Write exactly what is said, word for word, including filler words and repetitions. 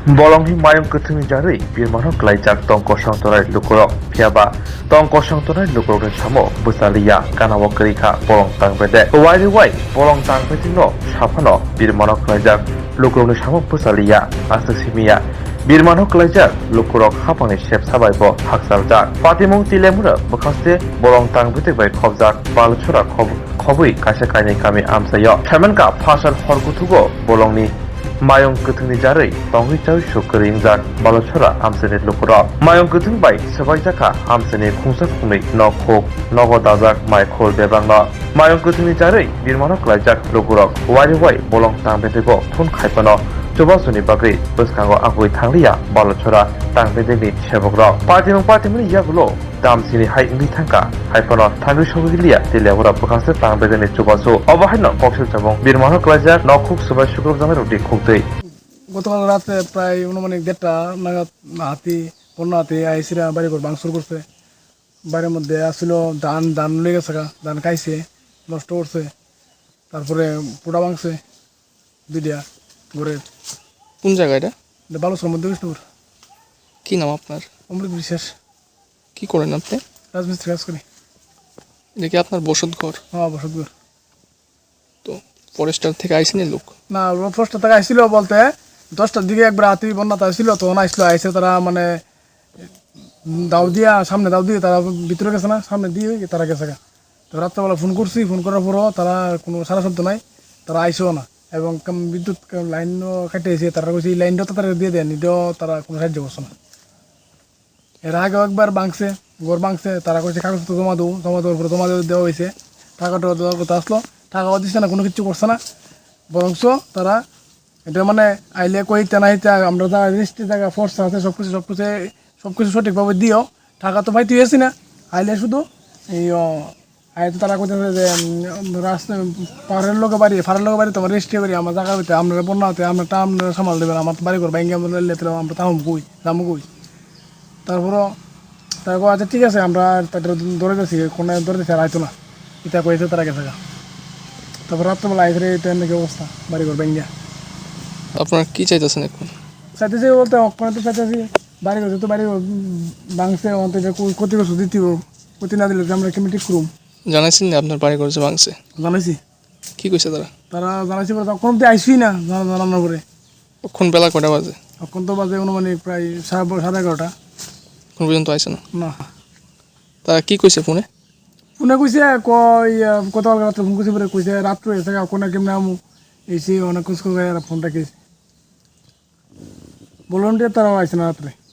Bolongni mayung kwthwngni jarwi birmano klaijak tong kosong tongnai lukurok. Phiyaba tong kosong tongnai lukurokni samo bwchaliya, ganao kwrwi kha bolong tang bedek. Wai rwui bolong tang bedekno saphano birmano klaijak lukurokni samo bwchaliya, aswk simiya. Birmano klaijak lukurok hapangni sepsa bai bo hakchaljak. Patimung Tilemura bwkhaste bolong tang bedek bai khobjak Baluchora khob-, khobwi kaisa kainwi kami amchaio. Saimankha phasal hor kuthugo bolongni mayung kwthwngni jarwi tongwi chawi suk kwrwi wngjak Baluchora amchaini lukurok. Mayung kwthwng bai swbaijakha amchaini khungsa khungnwi nok huk, nogo dajak mai khul bebakno. Mayung kwthwngni jarwi birmano klaijak lukurok wari wai bolong tang bedego phone khai phano chubasuni bagwi bwskango agwi thangliya Baluchora tang bedegni sebokrok. Patimung patimungni yagulo damsini hai wngwi thangkha, hai phano thangwi sogwi liya, tei leborok bwkhaste tang bedegni chubachu. Obo haino koksil chabung birmano klaijak nok huk swbai sukrubjaknai rokni khuktwi. গতকাল রাতে প্রায় আনুমানিক দেড়টা নাগাদ হাতি, বন্য হাতি আইসিরা বাড়িঘর ভাঙচুর করছে। বাড়ির মধ্যে আসিল ধান, ধান লয়ে গেছে গা, ধান খাইছে, নষ্ট করছে। তারপরে পোড়া ভাঙছে দুইটা ঘরের। কোন জায়গা এটা? এটা বালুচর মধ্যে বিষ্ণুপুর। কি নাম আপনার? অমৃত বিশ্বাস। কি করেন আপনি? রাজমিস্ত্রি কাজ করি। এটা কি আপনার বসত ঘর? হ্যাঁ, বসত ঘর। তো ফরেস্টার থেকে আইসেনি লোক? না, ও ফরেস্টার থেকে আইছিল বলতে দশটার দিকে একবার রাতে বন্যাতে আইছিল, তখন আইছিল, আইসে তারা মানে দাও দিয়া, সামনে দাও দিয়ে তারা ভিতরে গেছে না, সামনে দিয়ে তারা গেছে গা। তো রাত্রেবেলা ফোন করছি, ফোন করার পরও তারা কোনো সারা শব্দ নাই, তারা আইসেও না। এবং কাম-, বিদ্যুৎ কা-, লাইনও কাটে এসে তারা কইছে, "এই লাইনটা তো তারা দিয়ে দেন, এটাও তারা কোনো সাহায্য করছে না।" এর আগেও একবার ভাঙছে, ঘর ভাঙছে, তারা কইছে, "কাগজপত্র জমা দেবো", জমা দেওয়ার পরে জমা দেওয়া, দেওয়া হয়েছে, টাকা টাকা দেওয়ার কথা আসলো, টাকাও দিচ্ছে না, কোনো কিছু করছে না। বরঞ্চ তারা এটা মানে আইলে কই তেনা হইতে আমরা যা রেজিস্ট্রি জায়গা ফোর্স আছে, সব কিছু, সব কিছু, সব কিছু সঠিকভাবে দিও, টাকা তো পাইতে হয়েছি না, আইলে শুধু এই, ও, আর তো তারা কইতেছে যে, উম, রাস্তা, পাহাড়ের লোকে বাড়ি, পাহাড়ের লোকে বাড়ি, তোমার রেজিস্ট্রি বাড়ি, আমার জায়গা হইতে, আপনারা বন্যা হইতে, আমরা তা আপনারা সামাল দেবেন, আমার তো বাড়ি ঘর ভাঙ্গা, আমরা লেতলে, আমরা তাহম কই, যাবো কই? তারপরও তারা কয়, "আচ্ছা, ঠিক আছে, আমরা তাদের ধরে দিয়েছি, কোনো ধরে দিয়েছি, আর আইতো না।" এটা কইছে, তারা গেছে গা। তারপর রাত্রেবেলা আইসে, এটা এমনি কি অবস্থা, বাড়ি ঘর ভাঙ্গা। আপনারা কি চাইতেছেন এখন? চাইতেছি বলতে, অক্ষণে তো চাইতেছি, বাড়ি ঘর তো বাড়ি ঘর, উম, ভাঙছে, আমাদের যে ক্ষতিগ্রস্ত দিতে হবে, ক্ষতি না দিলে তো আমরা কেমনি ঠিক করুম? জানাইছেন না আপনার বাড়ি ঘর যে ভাঙছে? জানাইছি। কি কইছে তারা? তারা জানাইছে পরে, তখন তো আইসি না, জানা-, জানানোর পরে। এখন বেলা কয়টা বাজে? এখন তো বাজে অনুমানিক প্রায় সাড়ে ব-, সাড়ে এগারোটা। এখন পর্যন্ত আইছে না? না। তারা কি কইছে ফোনে? ফোনে কইছে, কই, আহ, গতকাল রাত্রে ফোন করছে, পরে কইছে, "রাত্রে হয়েছে, এখন কেমনে আমু?" এসে অনেক খোঁজ করে আর ফোনটা কেছে। ভলান্টিয়ার তারাও আইছে না রাত্রে।